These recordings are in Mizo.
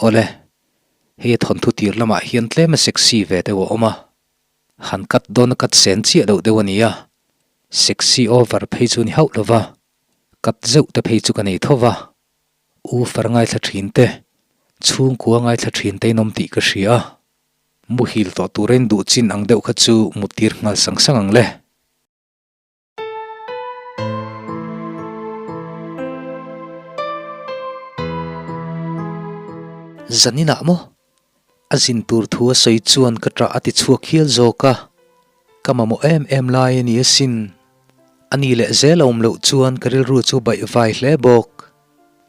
Awle, hei a thawnthu tir lamah hian tlem a sexy ve deuh a awm a, han cut dawn a cut sen chiah loh deuh a ni a, sexy over phei chu ni hauh lova, cut zeuh te phei chu ka nei tho va, u far ngaithla thin te, chhungkua ngaithla thin te in awm tih ka hria a, muhil tawh tura in duh chin ang deuh kha chu muttir nghal sang sang ang le. Zaninah maw? A zin tur thu a sawi chuan ka ṭah a ti chhuak hial zawk a, ka mamawh em em lai a ni asin. A ni leh zel a awm loh chuan ka rilru chu baih vai hle bawk.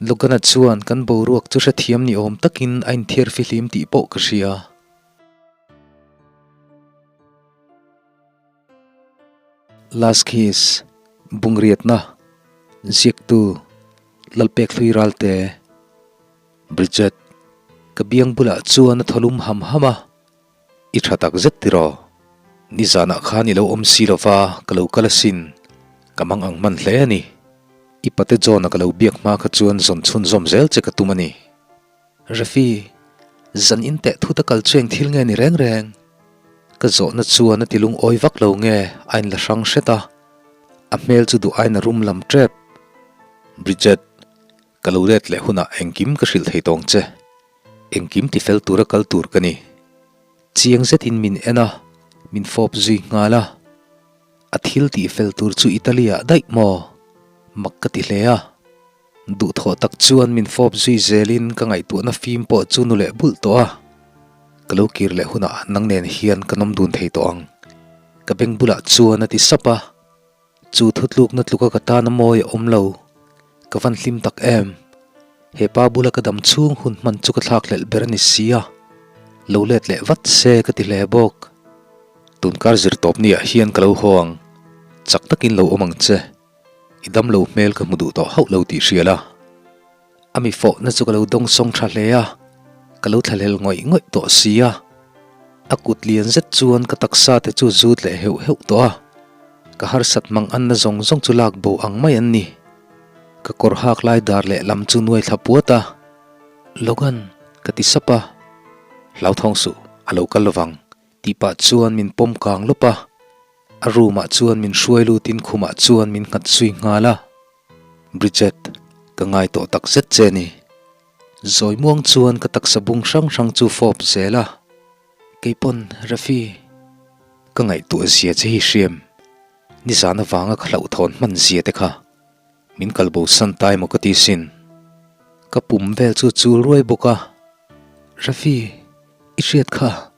Logana chuan kan boruak chu hrethiam ni awm takin a inthiar fihlim tih pawh ka hria. Last Kiss, Bungriatna, Ziaktu, Lalpek Hlui Ralte, Bridget, Ka biang bulah chuan a thaw lum ham ham a, I tha tak zet tiraw? Nizanah khan i lo awm si lova ka lo kal asin, ka mang ang hman hle a ni. I pate John-a ka lo biak hma kha chuan zawn chhunzawm zel che ka tum a ni. Rafi, zan in teh thut a kal chu eng thil nge ni reng reng? Ka zawhna chuan a ti lungawi vak lo nge a inla hrang hret a, a hmel chu duh aiin a rum lam tep. Bridget, ka lo let leh hunah engkim ka hrilh thei tawng che. Engkim ti fel tura kal tur ka ni. Chiang zetin min en a, min fawp zui nghal a. A thil tih fel tur chu Italy-ah daih maw? Mak ka ti hle a. Duhthawh tak chuan min fawp zui zelin ka ngaihtuahna fim pawh chu nu leh bulh tawh a, ka lo kir leh hunah nang nen hian ka nawm dun thei tawh ang. Ka beng bulah chuan a ti sap a, chu thutlukna tluka ka tan a mawi a awm lo, ka van hlim tak em. He pa bula ka dam chhung hun hman chu ka thlakhlelh ber a ni si a, lo let leh vat se ka ti hle bawk. Tunkar zirtawp niah hian ka lo haw ang, chak takin lo awm ang che. I damlo hmel ka hmu duh tawh hauh lo tih hria la. A mi fawhna chu ka lo dawngsawng tha hle a, ka lo thlahlel ngawih ngawih tawh si a. A kut lian zet chuan ka taksa te chu zut leh heuh heuh tawh a, ka harsat mang anna zawng zawng chu lak bo ang mai an ni. Ka kawr hak lai dar leh lam chu nuai thla puat a, Logan, ka ti sap a. Hlauthawng suh, a lo kal lovang, tih pah chuan min pawm kang lawp a. A room ah chuan min hruai lutin khumah chuan min nghat zui nghal a. Bridget, ka ngai tawh tak zet che ni. Zawi muang chuan ka taksa bung hrang hrang chu fawp zel a. Keipawn, Rafi, ka ngaihtuah zia che hi hriam. Nizan avanga ka hlauhthawn hman zia te kha min kalbo san ta emaw ka ti sin. Ka pum vel chu chul ruai bawk a. Rafi, i hriat kha.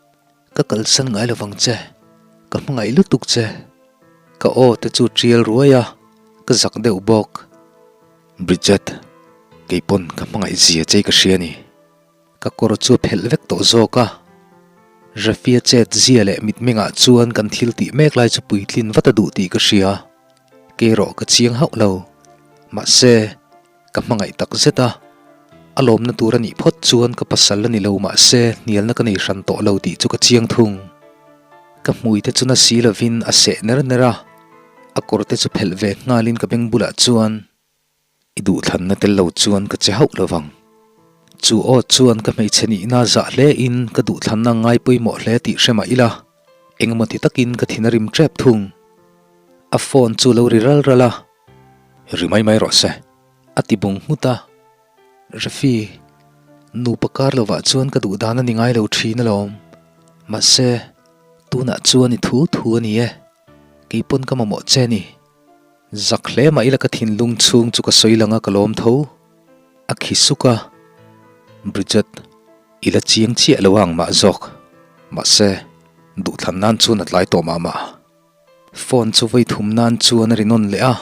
Ka kalsan ngai lovang che, ka hmangaih lutuk che. Ka aw te chu tial ruai a, ka zak deuh bawk. Bridget, keipawn ka hmangaih zia che i ka hria a ni. Ka kawr chu a phelh vek tawh zawk a. Rafia chet zia leh mitmengah chuan kan thil tih mek lai chu puitlin vat a duh tih ka hria. Kei erawh ka chiang hauh lo. Mahse. Ka hmangaih tak zet a, a lawmna tur a nih phawt chuan ka pasal a ni lo mahse hnialna ka nei hran tawh lo tih chu ka chiang thung. Ka hmui te chu na si lovin a seh ner ner a, a kawr te chu phelh ve nghalin ka beng bulah chuan i duhthlanna tel lo chuan ka che hauh lo vang. Chu aw chuan ka hmeichhe nihna zah hle in ka duhthlanna ngai pawimawh hle tih hre mah ila engemaw ti takin ka thin a rim tep thung. A phone chu lo ri ral ral a. Ri mai mai rawh se, a ti bung nghut a. Rafi, nupa kar lovah chuan ka duh dan a ni ngai lo thin alawm. Mahse, tunah chuan i thu thu a ni e. Kei pawn ka mamawh che a ni. Zak hle mah ila ka thinlung chhung chu ka sawi lang a ka lawm tho. A khi suk a. Bridget, i la chiang chiah lo ang mah zawk. Mahse, duhthlan nan chuan a tlai tawh mah mah. Phone chu vawi thum nan chuan a ri nawn leh a,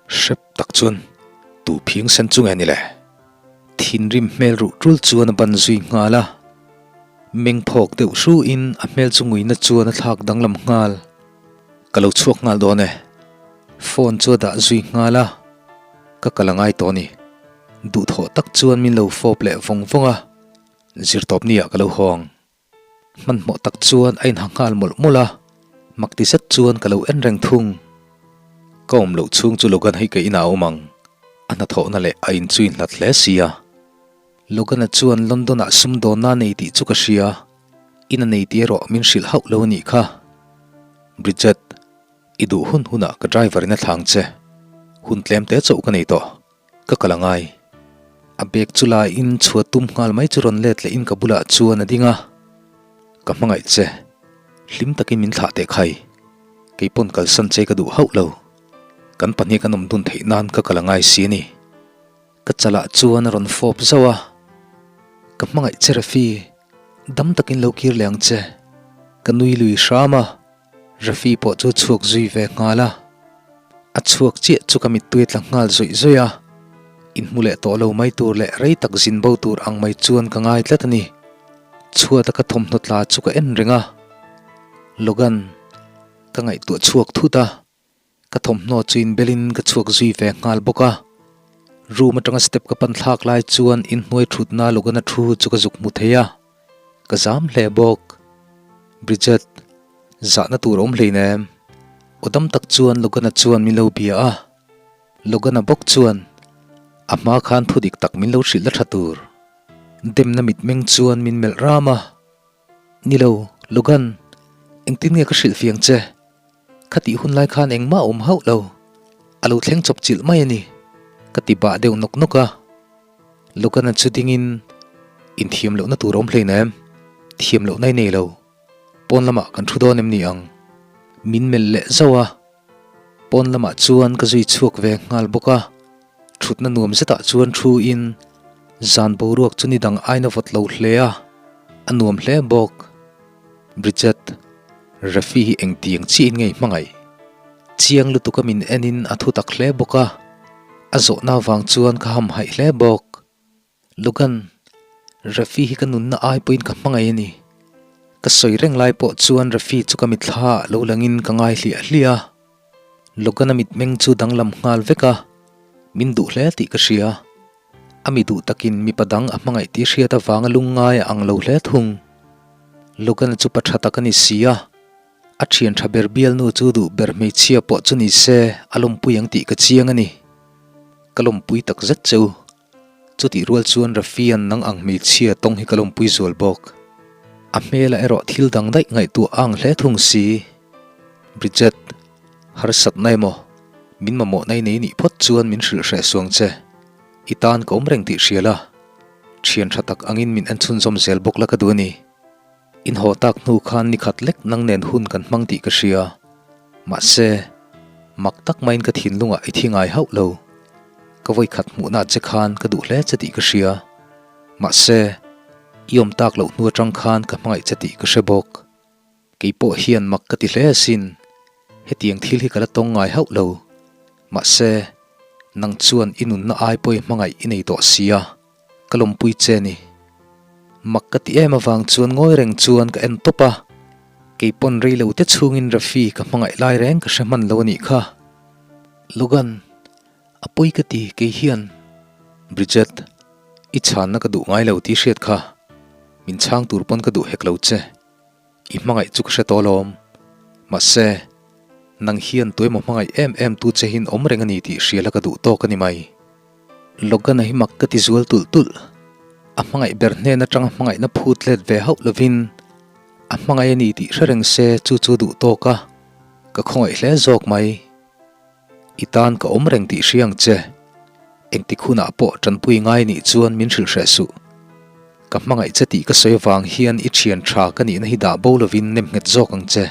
hrep tak chuan tu phing sen chu nge ni le? Thinrim hmel ruh tul chuan a ban zui nghal a, meng phawk deuh hru in a hmel chu nguina chuan a thlak danglam nghal. Ka lo chhuak nghal dawn e. Phone chu a dah zui nghal a, ka kal a ngai tawh a ni. Duhthawh tak chuan min lo fawp leh vawng vawng a, zirtawp ni ah ka lo hawng. Hmanhmawh tak chuan a inha nghal mawlh mawlh a, mak ti zet chuan ka lo en reng thung. Ka awm loh chhung chu Logan hei ka inah a awm ang, a hnathawhna leh a in chu inhlat hle si a. Logan-a chuan London-ah sumdawnna a nei tih chu ka hria, in a nei tih erawh min hrilh hauh lo a nih kha. Bridget, i duh hun hunah ka driver in a thlang che. Hun tlem te chauh ka nei tawh, ka kal a ngai. A bag chu la in chhuat tum nghal mai chu rawn let leh in ka bulah chuan a ding a. Ka hmangaih che, hlim takin min thlah teh khai. Kei pawn kalsan che ka duh hauh lo. Kan pahnih kan awm dun theih nan ka kal a ngai si a ni. Ka chalah chuan a rawn fawp zauh a, Ka hmangaih che Rafi, dam takin lo kir leh ang che. Ka nui lui hram a, Rafi pawh chu chhuak zui ve nghal a. A chhuak chiah chu ka mittui a tla nghal zawih zawih a, inhmu leh tawh lo mai tur leh rei tak zin bo tur ang mai chuan ka ngai tlat a ni. Chhuata ka thawmhnaw tla chu ka en reng a, Logan, ka ngaihtuah chhuak thut a. Ka thawmhnaw chu inbelin ka chhuak zui ve nghal bawk a. Room atanga step ka pan thlak lai chuan inhnuai thutna Logan-a thu chu ka zuk hmu thei a, ka zam hle bawk. Bridget, zahna tur a awm hleinem. Aw dam tak chuan Logan-a chuan min lo bia a. Logan-a bawk chuan a hma khan thu dik tak min lo hrilh la tha tur. Demna mitmeng chuan min melh ram a. Ni lo, Logan, engtin nge ka hrilh fiang che? Khatih hun lai khan engmah a awm hauh lo, a lo thleng chawp chilh mai a ni, ka ti bah deuh nawk nawk a. Logan-a chu dingin, Inthiam lohna tur a awm hlein em? Thiam lohna i nei lo, pawn lamah kan thu dawn em ni ang? Min melh leh zauh a, pawn lamah chuan ka zui chhuak ve nghal bawk a. Thutna nuam zetah chuan thu in zan boruak chu ni dang aina vawt lo hle a, a nuam hle bawk. Bridget, Rafi hi engtiang chiahin nge i hmangaih? Chiang lutuk a min en in a thu tak hle bawk a, a zawhna avang chuan ka hamhaih hle bawk. Logan, Rafi hi ka nunna ai pawhin ka hmangaih a ni. Ka sawi reng lai pawh chuan Rafi chu ka mitthla ah lo langin ka ngai hliah hliah a. Logan-a mitmeng chu danglam nghal vek a, min duh hle tih ka hria. A mi duh takin mipa dang a hmangaih tih hriat avanga lungngai a ang lo hle thung. Logan-a chu pa tha tak a ni si a, a thian tha ber bialnu chu duh ber hmeichhia pawh chu ni se a lawmpui ang tih ka chiang a ni. Ka lawmpui tak zet che u. Chutih rual chuan Rafia'n nang ang hmeichhia tawng hi ka lawmpui zual bawk. A hmelah erawh thil dang daih ngaihtuah a ang hle thung si. Bridget, harsatna emaw, min mamawhna i nei nih phawt chuan min hrilh hreh suang che. I tan ka awm reng tih hria la. Thian tha tak angin min en chhunzawm zel bawk la ka duh a ni. In haw tak hnu khan ni khat lek nang nen hun kan hmang tih ka hria. Mahse, mak tak maiin ka thinlungah i thi ngai hauh lo. Ka vawi khat hmuhna che khan ka duh hle che tih ka hria. Mahse, i awm tak loh hnu atang khan ka hmangaih che tih ka hre bawk. Kei pawh hian mak ka ti hle asin. Hetiang thil hi ka la tawng ngai hauh lo. Mahse, nang chuan i nunna ai pawh i hmangaih i nei tawh sia. Ka lawmpui che ni. Mak ka ti em avang chuan ngawi reng chuan ka en tawp a, kei pawn rei lo te chhungin Rafi ka hmangaih lai reng ka hre hman lo a nih kha. Logan, a pawi ka ti kei hian. Bridget, i chhanna ka duh ngai lo tih hriat kha, min chhang tur pawn ka duh hek lo che. I hmangaih chu ka hre tawh alawm. Mahse, nang hian tuemaw hmangaih em em tu che hin awm reng a ni tih hria la ka duh tawk a ni mai. Logan-a hi mak ka ti zual tulh tulh. A hmangaih ber hnen atanga hmangaihna phut let ve hauh lovin a hmangaih a ni tih hre reng se chu chu duh tawk a, ka khawngaih hle zawk mai. I tan ka awm reng tih hria ang che. Engtik hunah pawh tanpui ngai nih chuan min hrilh hreh suh. Ka hmangaih che tih ka sawi avang hian i thian tha ka nihna hi dah bo lovin nem nghet zawk ang che.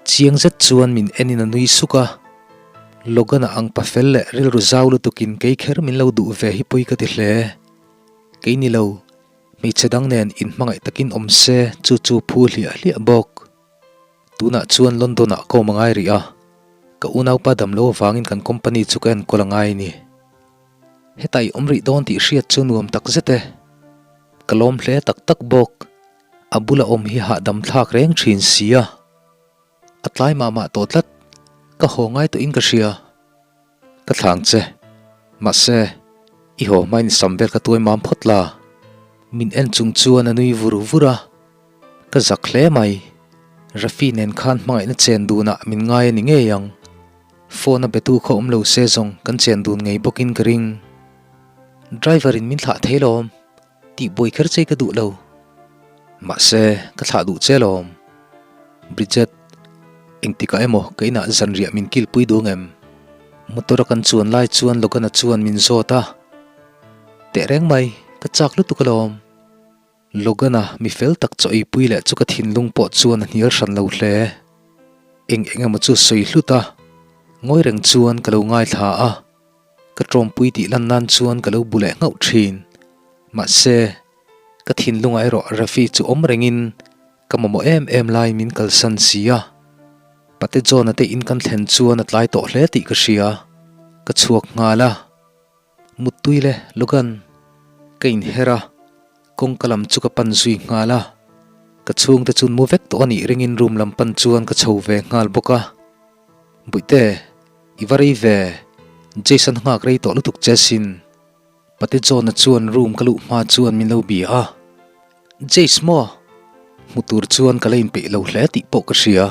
Chiang zet chuan min enin a nui suk a, Logan-a ang pa fel leh rilru zau lutukin kei kher min lo duh ve hi pawi ka ti hle. Kei ni lo, hmeichhe dang nen inhmangaih takin awm se chu chu phu hliah hliah bawk. Tunah chuan London-ah ka awm a ngai rih a, ka unaupa damlo avangin kan company chu ka enkawl a ngai a ni. Heta i awm rih dawn tih hriat chu nuam tak zet e. Ka lawm hle tak tak bawk. A bula awm hi hahdam thlak reng thin si a. A tlai mah mah tawh tlat. Ka haw ngai tawhin ka hria. Ka thlang che. Mahse, i haw hmain sam vel ka tuai mam phawt la. Min en chung chuan a nui vur vur a. Ka zak hle mai. Rafi nen khan hmangaihna chen dunah min ngai a ni ngei ang. Phone a betu kha awm lo se zawng kan chen dun ngei bawkin ka ring. Driver in min thlah thei lawm. Tihbuai kher che ka duh lo. Mahse, ka thlah duh che alawm. Bridget, engtikah emaw ka inah zanriah min kilpui duh ang em? Motor a kan chuan lai chuan Logan-a chuan min zawt a. Tehreng mai, ka chak lutuk alawm. Logan-a mi fel tak chaw eipui leh chu ka thinlung pawh chuan a hnial hran lo hle. Eng eng emaw chu sawi hlut a, ngawi reng chuan ka lo ngaithla a, ka tawmpui tih lan nan chuan ka lo bu leh nghauh thin. Mahse, ka thinlungah erawh Rafi chu awm rengin ka mamawh em em lai min kalsan si a. Pate John-a te in kan thlen chuan a tlai tawh hle tih ka hria, ka chhuak nghal a. Muttui le Logan, ka inher a, kawngka lam chu ka pan zui nghal a, ka chhungte chu mu vek tawh a nih ringin room lam pan chuan ka chho ve nghal bawk a. Bawihte, i va rei ve, Jason nghak rei tawh lutuk che sin. Pate John-a chuan room ka luh hma chuan min lo bia a. Jace maw? Hmu tur chuan ka la inpeih lo hle tih pawh ka hria.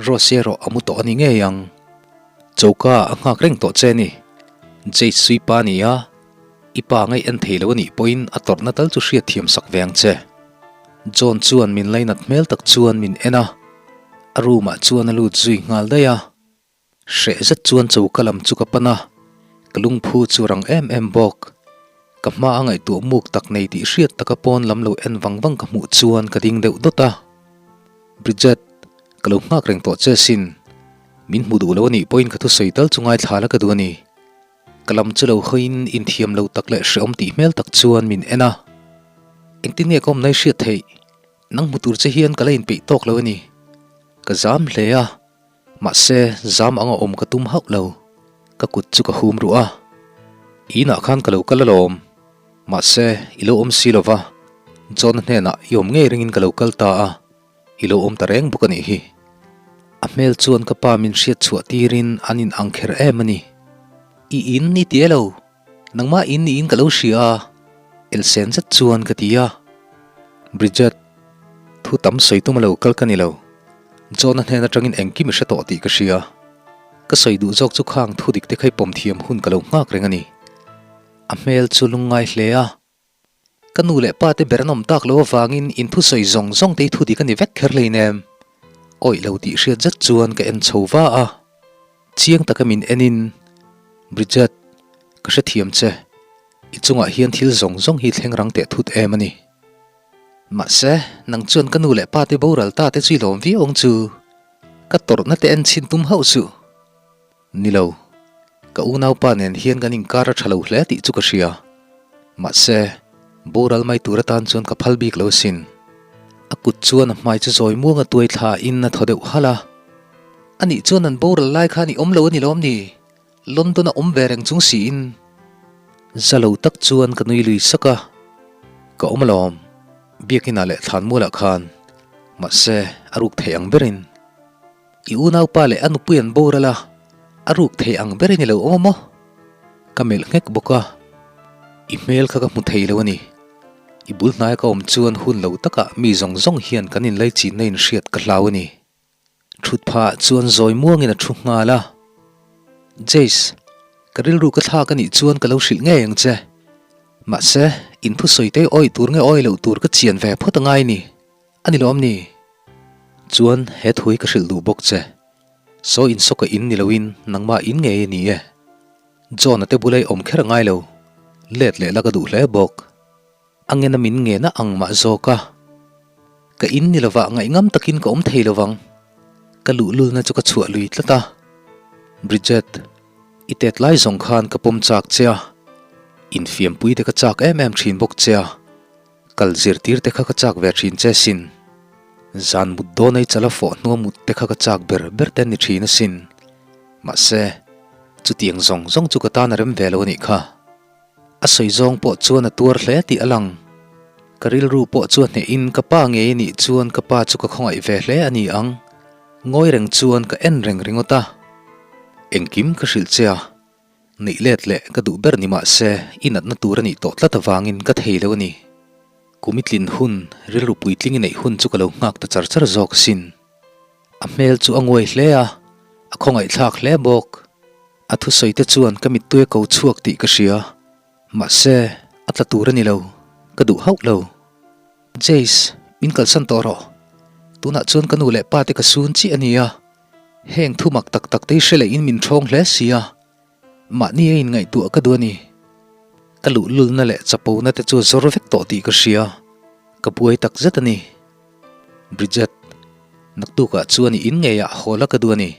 Rose erawh a mu tawh a ni ngei ang. Choka a nghak reng tawh che ni. Jade sui pa a ni a, i pa ngaih en thei lo a nih pawhin a tawrhna tal chu hriat thiam sak ve ang che. John chuan min lainat hmel tak chuan min en a, a room ah chuan a lut zui nghal daih a. Hreh zet chuan choka lam chu ka pan a, ka lungphu chu rang em em bawk. Ka hma a ngaihtuah muk tak nei tih hriat taka pawn lam lo en vang vang ka hmuh chuan ka ding deuh dawt a. Bridget, ka lo nghak reng tawh che sin. Min hmu duh lo a nih pawhin ka thusawi tal chu ngaithla la ka duh a ni. Ka lam chu lo hawiin inthiam lo tak leh hrehawm tih hmel tak chuan min en a. Engtin nge ka awmna i hriat theih? Nang hmu tur che hian ka la inpeih tawk lo a ni. Ka zam hle a. Mahse, zam anga awm ka tum hauh lo. Ka kut chu ka hum ruh a. Inah khan ka lo kal alawm. Mahse, i lo awm si lo va. John-a hnenah i awm ngei ringin ka lo kal ta a, i lo awm ta reng bawk a nih hi. A hmel chuan ka pa min hriat chhuah tirin an in ang kher em a ni. I in i ti e lo. Nangmah in niin ka lo hria a, elsen zet chuan ka ti a. Bridget, thu tam sawi tum a lo kal ka ni lo. John-a hnen atangin engkim i hre tawh tih ka hria. Ka sawi duh zawk chu khang thu dik te kha i pawm thiam hun ka lo nghak reng a ni. A hmel chu lungngai hle a. Ka nu leh pa te ber an awm tak lo avangin in thusawi zawng zawng te hi thu dik a ni vek kher hleinem. Awih lo tih hriat zet chuan ka en chho va a. Chiang taka min enin, Bridget, ka hrethiam che. I chungah hian thil zawng zawng hi thleng rang teh thut em a ni. Mahse, nang chuan ka nu leh pa te boral ta te chu i lawm viau ang chu. Ka tawrhna te en chhin tum hauh suh. Ni lo, ka unaupa nen hian kan inkar a tha lo hle tih chu ka hria. Mahse, boral mai tur atan chuan ka phal bik lo asin. A kut chuan a hmai chu zawi muang a tuai thla in a thaw deuh halh a. Anih chuan an boral lai khan i awm lo a ni lawm ni? London a awm ve reng chung siin. Za lo tak chuan ka nui lui sak a, Ka awm alawm, biakinah leh thlanmualah khan. Mahse, a ruk thei ang berin. I unaupa leh a nupui an boral a, a ruk thei ang ber i ni lo awm a maw? Ka melh nghek bawk a, i hmel kha ka hmu thei lo a ni. I bul hnaia ka awm chuan hun lo takah mi zawng zawng hian kan inlaichinna inhriat ka hlau a ni. Thut phah chuan zawi muangin a thu nghal a. Jace, ka rilru ka thlak a nih chuan ka lo hrilh ngei ang che. Mahse, in thusawi te awih tur nge awih loh tur ka chian ve phawt a ngai ni. A ni lawm ni? Chuan he thu hi ka hrilh duh bawk che. Saw insawka in ni loin nangmah in ngei a ni e. John-a te bula i awm kher a ngai lo. Let leh la ka duh hle bawk. A ngena min ngena ang mah zawk a. Ka in ni lovah ngaihngam takin ka awm thei lovang. Ka luhlulna chu ka chhuah lui tlat a. Bridget, i tet lai zawng khan ka pawm chak che a. Infiampui te ka chak em em thin bawk che a. Kal zirtir te kha ka chak ve thin che sin. Zan mut dawn ei chala fawh hnua mut te kha ka chak ber ber te ni thin asin. Mahse, chutiang zawng zawng chu ka tan a rem ve lo anih kha. A sawi zawng pawh chuan a tuar hle tih a lang. Ka rilru pawh chu a hnehin ka pa ngei anih chuan ka pa chu ka khawngaih ve hle a ni ang. Ngawi reng chuan ka en reng ringawt a. Engkim ka hrilh che a. Neih let leh ka duh ber ni mah se i natna tur a nih tawh tlat avangin ka thei lo a ni. Kum i tlin hun, rilru puitling i neih hun chu ka lo nghak ta char char zawk asin. A hmel chu a nguai hle a, a khawngaihthlak hle bawk. A thusawi te chuan ka mittui a ko chhuak tih ka hria. Mahse, a tla tur a ni lo. Ka duh hauh lo. Jace, min kalsan tawh rawh. Tunah chuan ka nu leh pa te ka sun chiah a nia. Heng thu mak tak tak te hi hre leh in min ṭhawng hle si a. Mahni a inngaihtuah ka duh a ni. Ka luhlulna leh chapona te chu a zawr vek tawh tih ka hria. Ka buai tak zet a ni. Bridget, naktukah chuan i in ngeiah haw la ka duh a ni.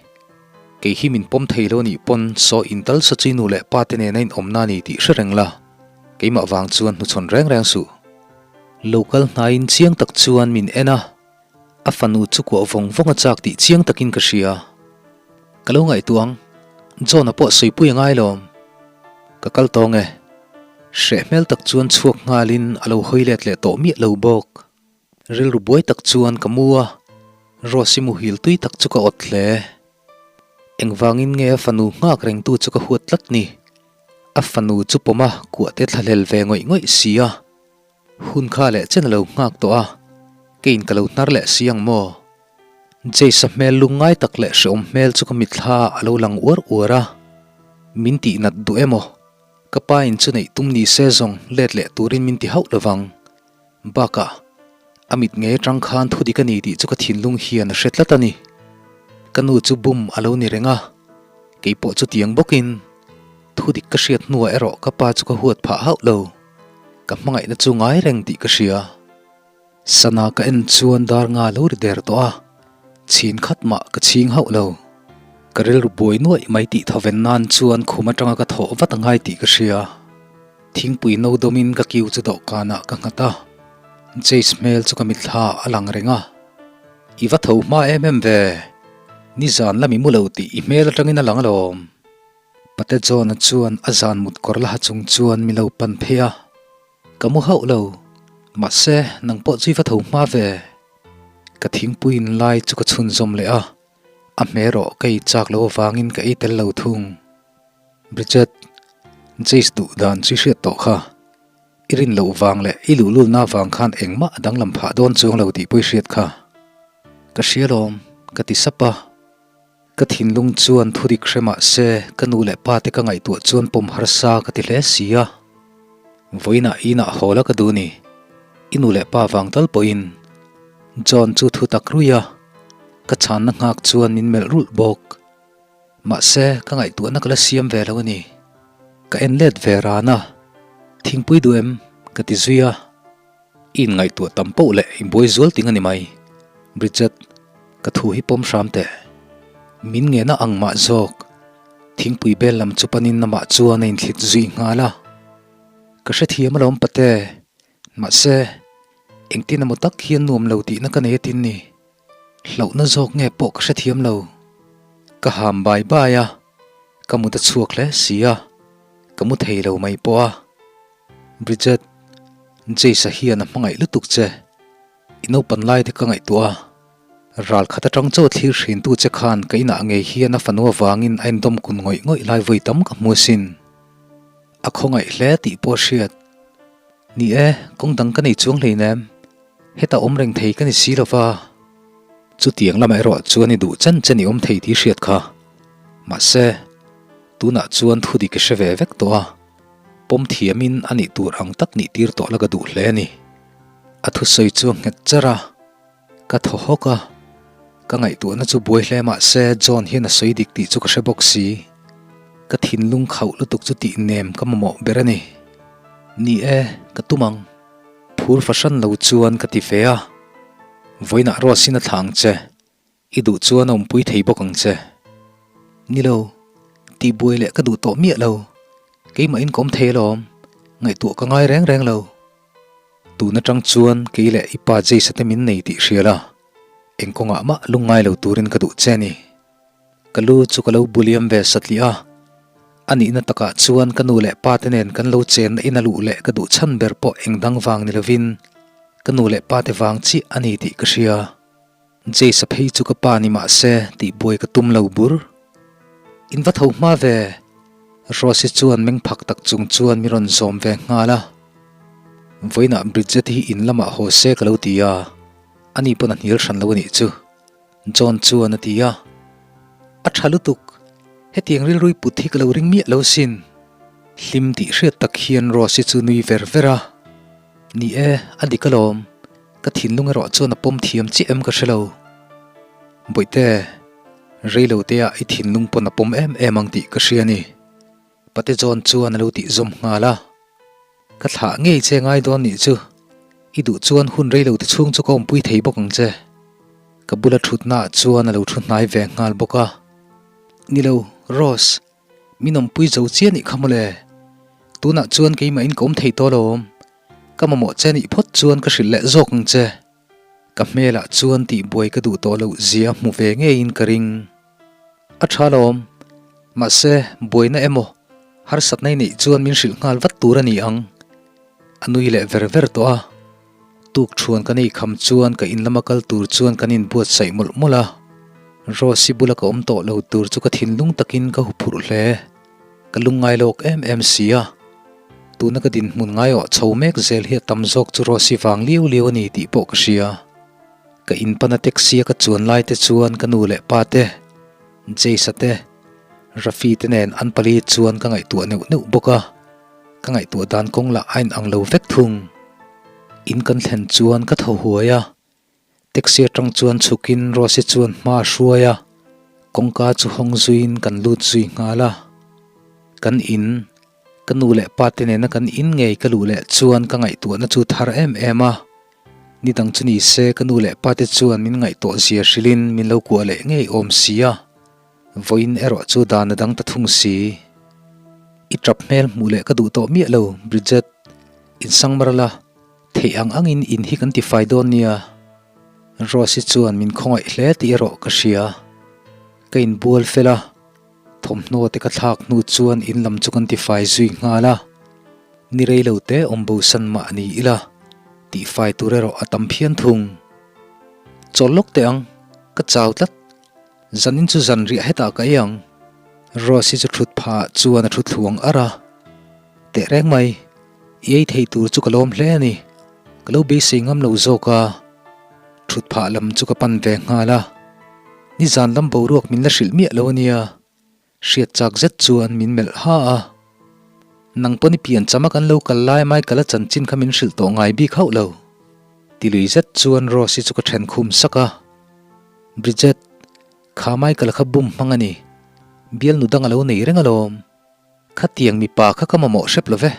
Kei hi min pawm thei lo nih pawn saw in tal saw chu i nu leh pa te nena inawmna a ni tih hre reng la. Keimah vang chuan hnuchhawn reng reng suh. Lo kal hnaiin chiang tak chuan min en a, a fanu chu kuah vawng vawng a chak tih chiang takin ka hria. Ka lo ngaihtuah ang, John-a pawh sawipui a ngai lawm. Ka kal tawng e. Hreh hmel tak chuan chhuak nghalin a lo hawi let leh tawh miah lo bawk. Rilru buai tak chuan ka mu a, Rose-i muhil tui tak chu ka awt hle. Engvangin nge a fanu nghak rengtu chu ka huat tlat ni? A fanu chu pawm a kuah te thlahlel ve ngawih ngawih si a. Hun kha leh chen a lo nghak tawh a, keiin ka lo hnar leh si ang maw? Jace-a hmel lungngai tak leh hreawm hmel chu ka mitthla a lo lang uar uar a. Min tihnat duh emaw? Ka pa in chu neih tum ni se zawng let leh turin min ti hauh lovang. Bakah, a mit ngei atang khan thu dik a ni tih chu ka thinlung hian a hre tlat a ni. Ka nu chu bum a lo ni reng a, kei pawh chutiang bawkin thu dik ka hriat hnuah erawh ka pa chu ka huat phah hauh lo. Ka hmangaihna chu ngai reng tih ka hria. Sana ka en chuan dar nga lo ri der tawh a, chhin khat mah ka chhing hauh lo. Ka rilru buai nuaih mai tih thawven nan chuan khum atanga ka thawh vat a ngai tih ka hria. Thingpui no dawmin ka kiu chu dawhkanah ka nghat a, Jace hmel chu ka mitthla a lang reng a. I va tho hma em em ve, nizan la mi mu lo tih i hmel atangin a lang alawm. Pate John-a chuan a zan mut kawr la ha chung chuan mi lo pan phei a. Ka mu hauh lo, mahse nang pawh chu i va tho hma ve. Ka thingpui in lai chu ka chhunzawm leh a, a hmerawh ka ei chak lo avangin ka ei tel lo thung. Bridget, Jace duh dan chu i hriat tawh kha. I rin loh vang leh i luhlulna vang khan engmah a danglam phah dawn chuang lo tih pawh i hriat kha. Ka hria lawm, ka ti sap a. Ka thinlung chuan thudik hre mah se ka nu leh pa te ka ngaihtuah chuan pawm harsa ka ti hle si a. Vawiinah inah haw la ka duh ni. I nu leh pa vang tal pawhin. John chu thu tak ruih a, ka chhanna nghak chuan min melh rulh bawk. Mahse, ka ngaihtuahna ka la siam ve lo a ni. Ka en let ve ran a, Thingpui duh em? ka ti zui a. I inngaihtuah tam poh leh i buai zual ting a ni mai. Bridget, ka thu hi pawm hram teh. Min ngena ang mah zawk. Thingpui bel lam chu panin amah chuan a inthlit zui nghal a. Ka hrethiam alawm pate. Mahse, engtin emaw tak hian nuam lo tihna ka nei atin ni. Hlauhna zawk nge pawh ka hrethiam lo. Ka ham bai bai a, ka mut a chhuak hle si a, ka mu thei lo mai pawh a. Bridget, Jace-a hian a hmangaih lutuk che. I naupan lai te ka ngaihtuah a, ral khat atang chaw thlir hrintu che khan ka inah ngei hian a fanu avangin a indawm kun ngawih ngawih lai vawi tam ka hmu asin. A khawngaih hle tih pawh a hriat. Ni e, kawng dang ka nei chuang hleinem. Heta awm reng thei ka ni si lo va, chutiang lamah erawh chuan i duh chen chen i awm thei tih hriat kha. Mahse, tunah chuan thu dik i hre ve vek tawh a, pawm thiamin a nih tur ang tak nih tir tawh la ka duh hle a ni. A thusawi chu a nghet char a, ka thaw hawk a, ka ngaihtuahna chu buai hle mahse John hian a sawi dik tih chu ka hre bawk si. Ka thinlung khauh lutuk chu tih nem ka mamawh ber a ni. Ni e, ka tum ang. Phur fahran lo chuan ka ti ve a, Vawiinah Rose-in a thlah ang che, i duh chuan a awmpui thei bawk ang che. Ni lo, tihbuai leh ka duh tawh miah lo, keimahin ka awm thei alawm, ngaihtuah ka ngai reng reng lo. Tun atang chuan kei leh i pa Jace-a te min nei tih hria la, eng kawngah mah lungngai lo turin ka duh che a ni. Ka lu chu ka lo buliam ve satliah a, a nihna takah chuan ka nu leh pa te nen kan lo chenna in a luh leh ka duh chhan ber pawh eng dang vang ni lovin ka nu leh pa te vang chiah a ni tih ka hria. Jace-a phei chu ka pa ni mah se tih buai ka tum lo bur. In va tho hma ve, Rose-i chuan meng phak tak chung chuan mi rawn zawm ve nghal a. Vawiinah Bridget-i hi in lamah haw se ka lo ti a, ani pawn a hnial hran lo a nih chu. John chuan a ti a, A tha lutuk, hetiang rilrui put hi ka lo ring miah lo sin. Hlim tih hriat tak hian Rose-i chu nui ver ver a. Ni e, a dik alawm. Ka thinlung erawh chuan a pawm thiam chiah em ka hre lo. Bawihte, reilo te ah i thinlung pawn a pawm em em ang tih ka hria a ni. Pate John chuan a lo tih zawm nghal a. Ka thlah ngei che ngai dawn nih chu. I duh chuan hun reilo te chhung chu ka awmpui thei bawk ang che. Ka bula thutna ah chuan a lo thu hnai ve nghal bawk a. Ni lo, Rose, min awmpui zo chiah nih kha mawle. Tunah chuan keimahin ka awm thei tawh alawm. Ka mamawh che nih phawt chuan ka hrilh leh zawk ang che. Ka hmelah chuan tihbuai ka duh tawh loh zia hmu ve ngeiin ka ring. A tha lawm. Mahse, buaina emaw, harsatna i neih chuan min hrilh nghal vat tur a ni ang. A nui leh ver ver tawh a. Tuk thuan kan ei kham chuan ka in lama kal tur chuan kan inbuatsaih mawlh mawlh a. Rose-i bula ka awm tawh lo tur chu ka thinlung takin ka huphurh hle. Ka lungngai lawk em em si a. Tuna ka dinhmun ngaiawh chho mek zel hi a tam zawk chu Rose-i vang liau liau a ni tih pawh ka hria. Ka in pana taxi a ka chuan lai te chuan ka nu leh pa te, Jace-a te, Rafi te nen an pali chuan ka ngaihtuah neuh neuh bawk a. Ka ngaihtuah dan kawng lah a inang lo vek thung. In kan thlen chuan ka thaw huai a. Taxi atang chuan chhukin Rose-i chuan hma a hruai a, kawngka chu hawng zuiin kan lut zui nghal a. Kan in, ka nu leh pa te nena kan in ngei ka luh leh chuan ka ngaihtuahna chu thar em em a. Ni dang chu ni se ka nu leh pa te chuan min ngaihtuah zia hrilhin min lo kuah leh ngei awm si a. Vawiin erawh chu dan a dang ta thung si. I tap hmel hmuh leh ka duh tawh miah lo, Bridget. Insangmar la. Theih ang angin in hi kan tifai dawn nia. Rose-i chuan min khawngaih hle tih erawh ka hria. Ka inbual fel a, thawmhnaw te ka thlak hnu chuan in lam chu kan tifai zui nghal a. Ni rei lo te awm bo san mah ni ila, tihfai tur erawh a tam phian thung. Chawl lawk teh ang, ka chau tlat. Zanin chu zan riah hetah ka ei ang. Rose-i chu thut phah chuan a thu thluang ar a. Teh reng mai, i ei thei tur chu ka lawm hle a ni. Ka lo beisei ngam lo zawk a. Thut phah lam chu ka pan ve nghal a. Nizan lam boruak min la hrilh miah lo a nia. Hriat chak zet chuan min melh ha a. Nang pawn i pian chama kan lo kal lai Michael-a chanchin kha min hrilh tawh ngai bik hauh lo. Ti lui zet chuan Rose-i chu ka then khum sak a. Bridget, kha Michael-a kha bum hmang a ni. Bialnu dang a lo nei reng alawm. Khatiang mipa kha ka mamawh hrep lo ve.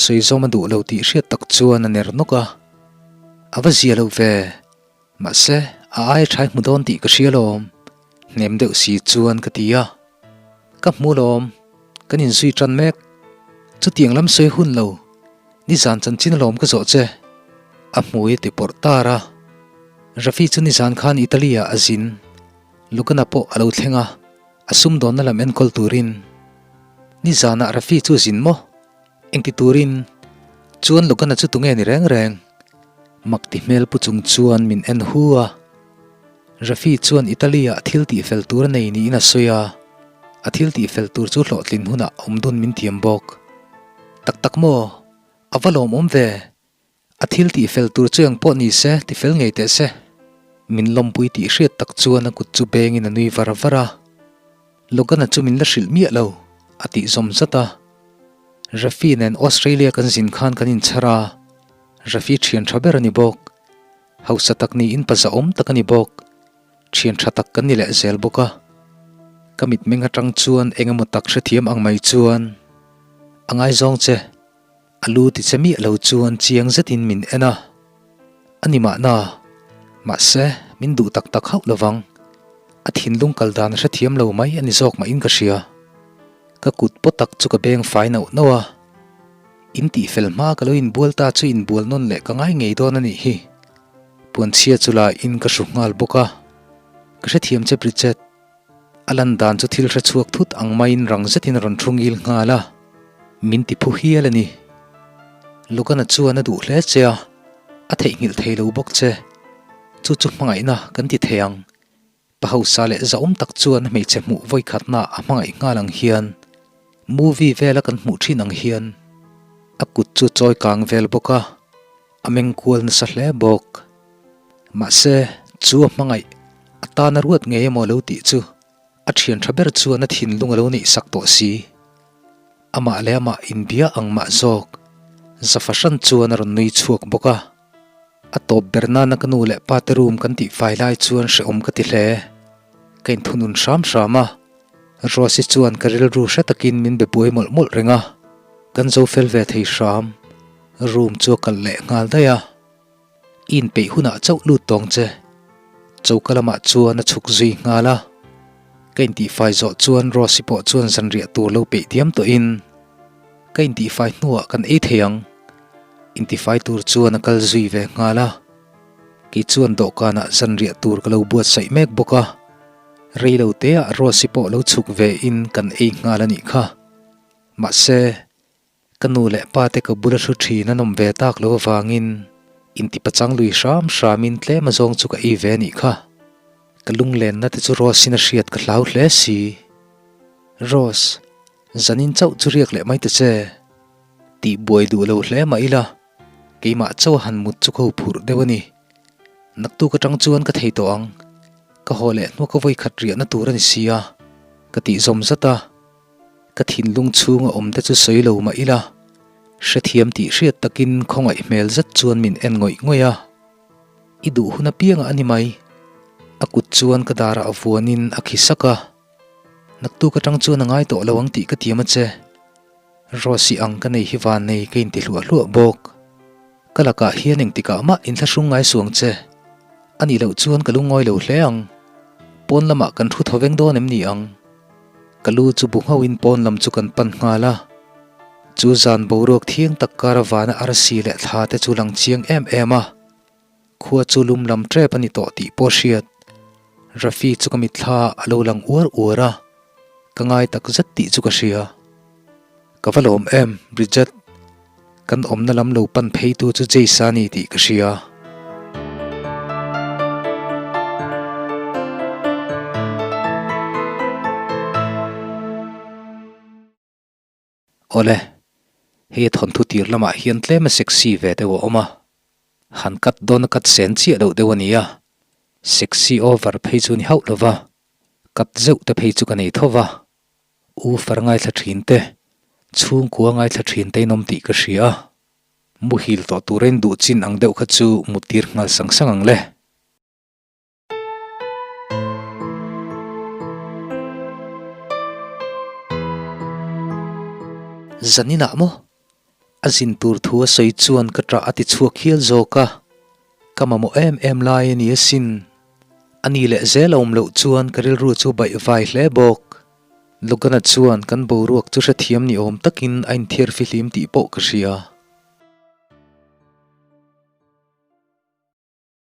Sawi zawm a duh lo tih hriat tak chuan a ner nawk a. A va zia lo ve. Mahse, a aia ṭhai hmu dawn tih ka hria lawm. Hnem deuh si chuan ka ti a. Ka hmu lawm, kan inzui ṭan mek. Chutiang lam sawi hun lo, nizan chanchin alawm ka zawh che. A hmui a ti pawrh tar a. Rafi chu nizan khan Italy-ah a zin. Lugana pawh a lo thleng a, a sumdawnna lam enkawl turin. Nizanah Rafi chu a zin maw? Engti turin chuan Logana chu tunge ni reng reng? Mak ti hmel pu chung chuan min en hu a. Rafi chuan Italy-ah thil tih fel tur a nei niin a sawi a, a thil tih fel tur chu hlawhtlin hunah awm dun min thiam bawk. Tak tak maw? A va lawmawm ve! A thil tih fel tur chu eng pawh ni se, ti fel ngei teh se. Min lawmpui tih hriat tak chuan a kut chu bengin a nui var var a. Logan-a chu min la hrilh miah lo, a tih zawm zat a. Rafi nen Australia kan zin khan kan inchhar a, Rafi thian tha ber a ni bawk. Hausa tak niin pa zahawm tak a ni bawk. Thian tha tak kan ni leh zel bawk a. Ka mitmeng atang chuan eng emaw tak hrethiam ang mai chuan a ngaizawng che. A lu ti che miah lo chuan chiang zetin min en a, a ni mahna, mahse min duh tak tak hauh lovang. A thinlung kal dan a hrethiam lo mai a ni zawk mahin ka hria. Ka kut paw tak chu ka beng fai nauh nauh a, in tih fel hma ka lo inbual ta chu inbual nawn leh ka ngai ngei dawn a nih hi. Puanchhia chu la in ka hru nghal bawk a, ka hrethiam che Bridget. A lan dan chu thil hre chhuak thut ang maiin rang zetin a rawn thu ngil nghal a, min ti phu hial a ni. Logan-a chuan a duh hle che a, a theihnghilh thei lo bawk che. Chu chu hmangaihna kan ti thei ang. Pa hausa leh zahawm tak chuan hmeichhe hmuh vawikhatna a hmangaih nghal ang hian, movie vela kan hmuh thin ang hian a kut chu chawi kang vel bawk a. A meng kual nasa hle bawk. Mahse, chu a hmangaih, a tana ruat ngei emaw lo tih chu a thian tha ber chuan a thinlung a lo neih sak tawh si. Amah leh amah inbia ang mah zawk. Za fahran chuan a rawn nui chhuak bawk a. A tawp ber nana ka nu leh pa te room kan tihfai lai chuan hrehawm ka ti hle. Ka inthunun hram hram a. Rose-i chuan ka rilru hre takin min be buai mawlh mawlh reng a. Kan zo fel ve thei hram. Room chu a kalh leh nghal daih a. I inpeih hunah chauh lut tawng che. Choka lamah chuan a chhuk zui nghal a. Ka intihfai zawh chuan Rose-i pawh chuan zanriah tur lo peih diam tawhin ka intihfai hnuah kan ei thei ang. Intifai tur chuan a kal zui ve nghal a. Kei chuan dawhkanah zanriah tur ka lo buatsaih mek bawk a. Rei lo teah Rose-i pawh lo chhuk ve in kan ei nghal a nih kha. Mahse. Ka nu leh pa te ka bula hru thin an awm ve tak lo avangin intipachang lui hram hramin tlem azawng chu ka ei ve a nih kha. Ka lunglenna te chu Rose-in a hriat ka hlau hle si. Rose, zanin chauh chu riak leh mai ta che. Tih buai duh lo hle mah ila, keimah chauh a han mut chu ka huphurh deuh a ni. Naktuk atang chuan ka thei tawh ang. Ka haw leh hnuak a vawikhat riahna tur a ni si a, ka tih zawm zat a. Ka thinlung chhunga awm te chu sawi lo mah ila, hrethiam tih hriat takin khawngaih hmel zet chuan min en ngawih ngawih a. I duh hun apiangah a ni mai. A kut chuan ka darah a vuanin a khi sak a. Naktuk atang chuan a ngai tawh lo ang tih ka tiam a che. Rose-i ang ka nei hi van nei ka inti hluah hluah bawk. Ka lakah hian engtikah mah inthlahrung ngai suang che. A nih loh chuan ka lungawi lo hle ang. Pawn lamah kan thu tho veng dawn em ni ang? Ka lu chu bu nghauhin pawn lam chu kan pan nghal a. Chu zan boruak thiang tak kara vana arsi leh thla te chu lang chiang em em a. Khua chu lum lam tep a ni tawh tih pawh hriat. Rafi chu ka mitthla a lo lang uar uar a, ka ngai tak zet tih chu ka hria. Ka va lawm em, Bridget. Kan awmna lam lo pan pheitu chu Jace a ni tih ka hria. Awle, hei a thawnthu tir lamah hian tlem a sexy ve deuh a awm a. Han cut dawn a cut sen chiah loh deuh a ni a. Sexy over phei chu ni hauh lo va, cut zeuh te phei chu ka nei tho va. U far ngaithla thin te, chhungkua ngaithla thin te in awm tih ka hria a. Muhil tawh tura in duh chin ang deuh kha chu muttir nghal sang sang ang le. Zaninah maw? A zin tur thu a sawi chuan ka ṭah a ti chhuak hial zawk a, ka mamawh em em lai a ni asin. A ni leh zel a awm loh chuan ka rilru chu baih vai hle bawk. Logana chuan kan boruak chu hrethiam ni awm takin a inthiar fihlim tih pawh ka hria.